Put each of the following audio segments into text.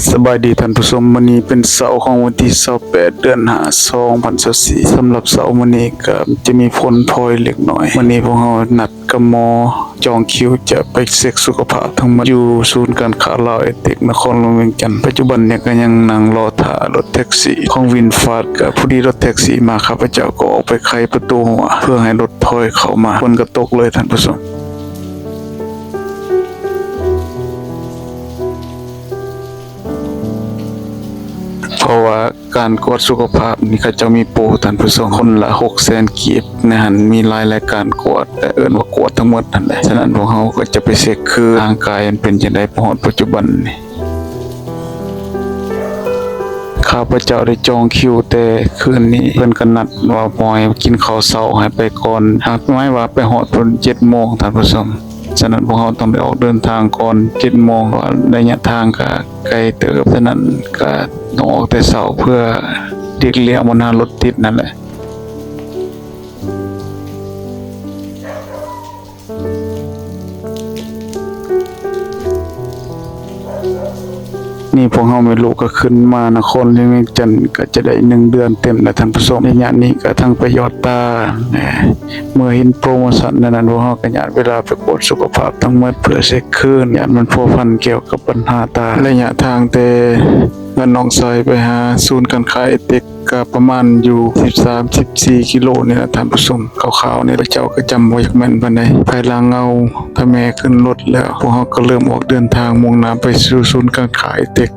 ສະບາຍດີທ່ານຜູ້ຊົມ, ມື້ນີ້ເປັນເຊົ້າຂອງວັນທີຊາວແປດ ເດືອນຫ້າ ສອງພັນຊາວສີ່. ສຳລັບເຊົ້າມື້ນີ້ກໍຈະມີຝົນໂປຍເລັກນ້ອຍ. ມື້ນີ້ພວກເຮົານັດກັບໝໍ ຈອງຄິວຈະໄປເຊັກສຸຂະພາບທັງໝົດ ຢູ່ສູນການຄ້າລາວໄອເຕັກ ນະຄອນຫຼວງວຽງຈັນ. ປັດຈຸບັນນີ້ກໍຍັງນັ່ງລໍຖ້າລົດແທັກຊີຂອງວິນຟາດ, ກໍພໍດີລົດແທັກຊີມາ, ຂ້າພະເຈົ້າກໍອອກໄປໄຂປະຕູຮົ້ວ ເພື່ອໃຫ້ລົດຖອຍເຂົ້າມາ. ຝົນກໍຕົກເລີຍທ່ານຜູ້ຊົມ. ເພາະວ່າການກວດສຸຂະພາບນີ້ ເຂົາເຈົ້າມີໂປທ່ານຜູ້ຊົມ, ຄົນລະຫົກແສນກີບ, ໃນຫັ້ນມີຫຼາຍລາຍການກວດ ແຕ່ເອີ້ນວ່າກວດທັງໝົດຫັ້ນແຫຼະ. ສະນັ້ນພວກເຮົາກໍຈະໄປເຊັກຄືຮ່າງກາຍມັນເປັນຈັ່ງໃດ ຮອດປັດຈຸບັນນີ້. ຂ້າພະເຈົ້າໄດ້ຈອງຄິວແຕ່ຄືນນີ້, ເພິ່ນກໍນັດວ່າບໍ່ໃຫ້ກິນເຂົ້າເຊົ້າ, ໃຫ້ໄປກ່ອນ, ຫາກໝາຍວ່າໄປຮອດພຸ້ນເຈັດໂມງທ່ານຜູ້ຊົມ. ສະນັ້ນພວກເຮົາຕ້ອງໄດ້ອອກເດີນທາງກ່ອນເຈັດໂມງ, ເພາະວ່າໄລຍະທາງກໍໄກເຕີບ, ສະນັ້ນກໍຕ້ອງອອກແຕ່ເຊົ້າ ເພື່ອຫຼີກລ່ຽງບັນຫາລົດຕິດນັ້ນແຫຼະ. ນີ້ພວກເຮົາແມ່ລູກກໍຂຶ້ນມານະຄອນຫຼວງວຽງຈັນ ກໍຈະໄດ້ໜຶ່ງເດືອນເຕັມແລ້ວທ່ານຜູ້ຊົມ. ໄລຍະນີ້ກໍທັງໄປຢອດຕາ ເມື່ອເຫັນໂປຣໂມຊັນແນວນັ້ນ ພວກເຮົາກໍຍາດເວລາໄປກວດສຸຂະພາບທັງໝົດ ເພື່ອເຊັກຄືນ ຢ້ານມັນພົວພັນກ່ຽວກັບບັນຫາຕາ. ໄລຍະທາງແຕ່ເຮືອນນ້ອງຊາຍໄປຫາສູນການຄ້າໄອເຕັກ ກໍປະມານຢູ່ສິບສາມ ສິບສີ່ກິໂລນີ້ແຫຼະທ່ານຜູ້ຊົມ, ຄ່າວໆນີ້ ຂ້າພະເຈົ້າກໍຈຳບໍ່ຢາກແມ່ນປານໃດ. ພາຍຫຼັງເອົາຕາແມ່ຂຶ້ນລົດແລ້ວ ພວກເຮົາກໍເລີ່ມອອກເດີນທາງມຸ່ງໜ້າໄປສູ່ສູນການຄ້າໄອເຕັກ.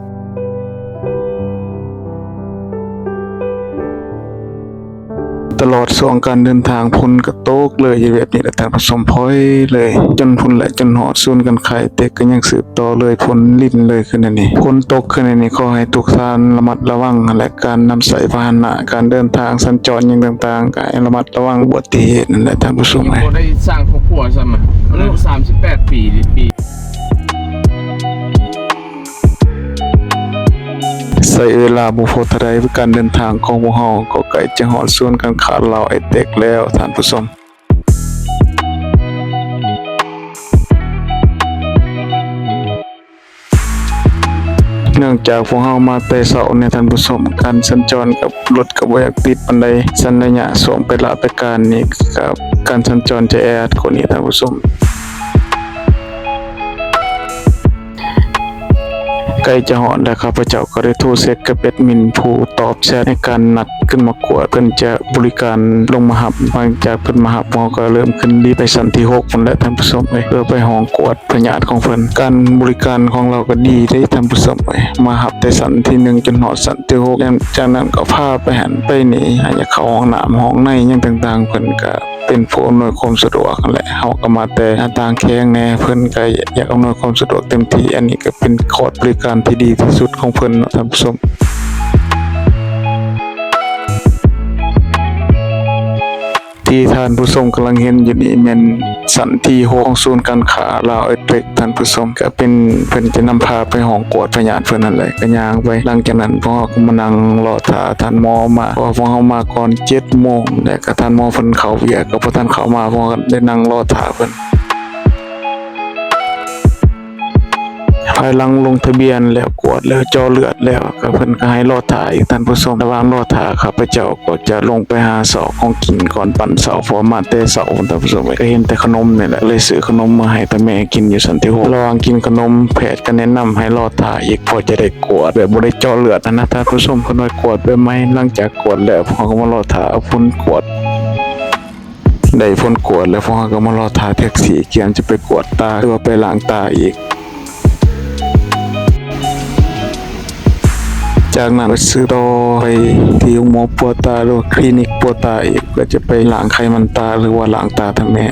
ຕະຫຼອດຊ່ວງການເດີນທາງ ຝົນກໍຕົກເລີຍຢູ່ແບບນີ້ແຫຼະທ່ານຜູ້ຊົມ, ໂປຍເລີຍ ຈົນພຸ້ນແຫຼະ ຈົນຮອດສູນການຄ້າໄອເຕັກ ກໍຍັງສືບຕໍ່ເລີຍ, ຝົນລິນເລີຍຄືນນີ້. ຝົນຕົກຄືນນີ້ ຂໍໃຫ້ທຸກທ່ານລະມັດລະວັງຫັ້ນແຫຼະ, ການນຳໃຊ້ພາຫະນະ, ການເດີນທາງສັນຈອນຫຍັງຕ່າງໆ ກໍໃຫ້ລະມັດລະວັງອຸບັດຕິເຫດນັ້ນແຫຼະທ່ານຜູ້ຊົມ. ບໍ່ໄດ້ສ້າງຄອບຄົວຊ້ຳ ອາຍຸສາມສິບແປດປີ ປີ ໃຊ້ເວລາບໍ່ພໍເທົ່າໃດ, ການເດີນທາງຂອງພວກເຮົາກໍໃກ້ຈະຮອດສູນການຄ້າລາວໄອເຕັກແລ້ວທ່ານຜູ້ຊົມ. ເນື່ອງຈາກພວກເຮົາມາແຕ່ເຊົ້ານີ້ທ່ານຜູ້ຊົມ, ການສັນຈອນກັບລົດກໍບໍ່ຢາກຕິດປານໃດ. ຊັ້ນໄລຍະຊ່ວງໄປລາໄປການນີ້ ກໍການສັນຈອນຈະແອອັດກວ່ານີ້ທ່ານຜູ້ຊົມ. ໃກ້ຈະຮອດແລ້ວ, ຂ້າພະເຈົ້າກໍໄດ້ໂທເຊັກກັບແອດມິນຜູ້ຕອບແຊັດໃນການນັດຂຶ້ນມາກວດ, ເພິ່ນຈະບໍລິການລົງມາຮັບ. ຫຼັງຈາກເພິ່ນມາຮັບ, ເຮົາກໍເລີ່ມຂຶ້ນລິບໄປຊັ້ນທີຫົກພຸ້ນແຫຼະທ່ານຜູ້ຊົມເອີຍ, ເພື່ອໄປຫ້ອງກວດພະຍາດຂອງເພິ່ນ. ການບໍລິການຂອງລາວກໍດີເດ້ທ່ານຜູ້ຊົມເອີຍ, ມາຮັບແຕ່ຊັ້ນທີໜຶ່ງຈົນຮອດຊັ້ນທີຫົກ, ຈາກນັ້ນກໍພາໄປຫັ້ນໄປນີ້, ຫາກຢາກເຂົ້າຫ້ອງນ້ຳຫ້ອງໃນຫຍັງຕ່າງໆ, ເພິ່ນກໍ ເປັນຜູ້ອຳນວຍຄວາມສະດວກຫັ້ນແຫຼະ. ເຮົາກໍມາແຕ່ຕ່າງແຂວງແດ່, ເພິ່ນກໍຢາກອຳນວຍຄວາມສະດວກເຕັມທີ່. ອັນນີ້ກໍເປັນຄອດບໍລິການທີ່ດີທີ່ສຸດຂອງເພິ່ນເນາະທ່ານຜູ້ຊົມ. ທີ່ທ່ານຜູ້ຊົມກຳລັງເຫັນຢູ່ນີ້ແມ່ນຊັ້ນທີຫົກຂອງສູນການຄ້າລາວໄອເຕັກ ທ່ານຜູ້ຊົມ. ກໍເປັນ ເພິ່ນຈະນຳພາໄປຫ້ອງກວດພະຍາດເພິ່ນນັ້ນແຫຼະ, ກໍຍ່າງໄປ. ຫຼັງຈາກນັ້ນ ພວກເຮົາກໍມານັ່ງລໍຖ້າທ່ານໝໍມາ, ເພາະວ່າພວກເຮົາມາກ່ອນເຈັດໂມງ ແລະ ກໍທ່ານໝໍເພິ່ນເຂົ້າວຽກ ກໍບໍ່ທັນເຂົ້າມາ, ພວກເຮົາໄດ້ນັ່ງລໍຖ້າເພິ່ນ. ພາຍຫຼັງລົງທະບຽນແລ້ວ ກວດແລ້ວ ເຈາະເລືອດແລ້ວ ກໍເພິ່ນກໍໃຫ້ລໍຖ້າອີກທ່ານຜູ້ຊົມ. ລະຫວ່າງລໍຖ້າ ຂ້າພະເຈົ້າກໍຈະລົງໄປຫາຊອກຂອງກິນກ່ອນ ປັ້ນເຊົ້າ, ເພາະວ່າມາແຕ່ເຊົ້າທ່ານຜູ້ຊົມເອີຍ, ກໍເຫັນແຕ່ຂະໜົມນີ້ແຫຼະ, ເລີຍຊື້ຂະໜົມມາໃຫ້ຕາແມ່ກິນຢູ່ຊັ້ນທີຫົກ. ລະຫວ່າງກິນຂະໜົມ ແພດກໍແນະນຳໃຫ້ລໍຖ້າອີກ ເພື່ອຈະໄດ້ກວດແບບບໍ່ໄດ້ເຈາະເລືອດຫັ້ນນະທ່ານຜູ້ຊົມ. ເພິ່ນວ່າກວດແບບໃໝ່. ຫຼັງຈາກກວດແລ້ວ ພວກເຮົາກໍມາລໍຖ້າເອົາຜົນກວດ. ໄດ້ຜົນກວດແລ້ວ ພວກເຮົາກໍມາລໍຖ້າແທັກຊີ ກຽມຈະໄປກວດຕາ ຫຼືວ່າໄປລ້າງຕາອີກ. ຈາກນັ້ນກໍສືບຕໍ່ໄປທີ່ໂຮງໝໍປົວຕາ ຫຼືວ່າຄລີນິກປົວຕາອີກ ເພື່ອຈະໄປລ້າງໄຂມັນຕາ ຫຼືວ່າລ້າງຕາທາງແມ່.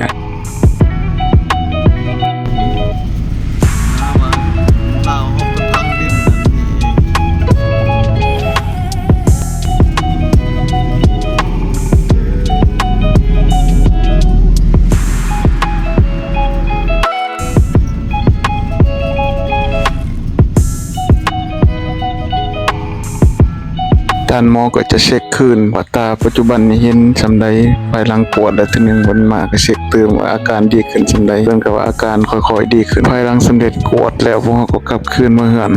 ຕ ທ່ານໝໍກໍຈະເຊັກຄືນວ່າຕາປັດຈຸບັນນີ້ເຫັນສ່ຳໃດ, ພາຍຫຼັງກວດແລ້ວເທື່ອໜຶ່ງ ເພິ່ນມາກໍເຊັກຕື່ມວ່າອາການດີຂຶ້ນສ່ຳໃດ. ເພິ່ນກໍວ່າອາການຄ່ອຍໆດີຂຶ້ນ. ພາຍຫຼັງສຳເລັດກວດແລ້ວ ພວກເຮົາກໍກັບຄືນມາເຮືອນ.